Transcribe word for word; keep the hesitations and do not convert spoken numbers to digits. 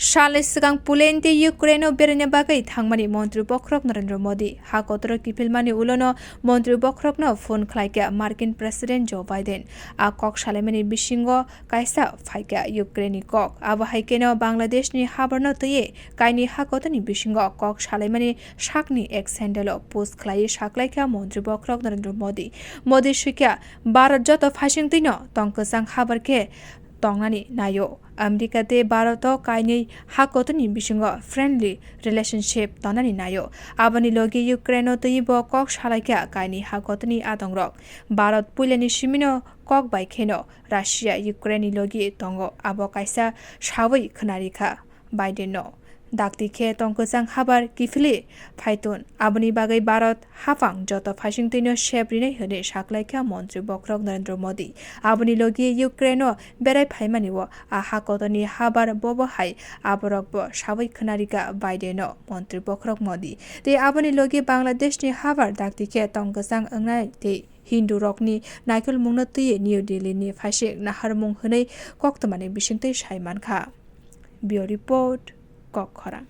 Salni swkang Poland tei Ukraine-o beraina bagwi thangmani Montri Bokhorok Narendra Modi. Ha kotoro kiphilmani ulono Montri Bokhorokno phone khlaikha Markin President Joe Biden. A kok salaimani bisingo kaisa phaikha Ukraine-ni kok. Abo hai kheno Bangladeshni habarno twiwi kainwi ha kotorni bisingo kok salaimani sakni X handle-o post khlaiwi saklaikha Montri Bokhorok Narendra Modi. Modi swikha, Bharat joto phaisingtwino tong kwchang habar khe tongnani naio. America tei Bharat o kainwi ha kotorni bisingo friendly relationship tongnani naio. Aboni logi Ukraine o twiwi bo kok salaikha kainwi ha kotorni adongrok. Bharat puilani simino kok bai kheno Russia Ukraine ni logi tongo, abo kaisa sawi khwnarikha Biden no. Dakti khe tong kwchang habar kiphilwi phaitun. Aboni bagwi Bharat haphang joto phaisingtwino sep rinai hwnwi saklaikha Montri Bokhorok Narendra Modi. Aboni logi Ukraine o berai phaimani o a ha kotorni habar bobo hai aborok bo sawi khwnarikha Biden no Montri Bokhorok Modi. Tei aboni logi Bangladesh ni habar dakti khe tong kwchang wngnai tei Hindu rokni naikolmungno twiwi New Delhi ni phaising naharmung hwnwi koktwmani bisingtwi sai mankha. Bureau Report, Kok Khorang.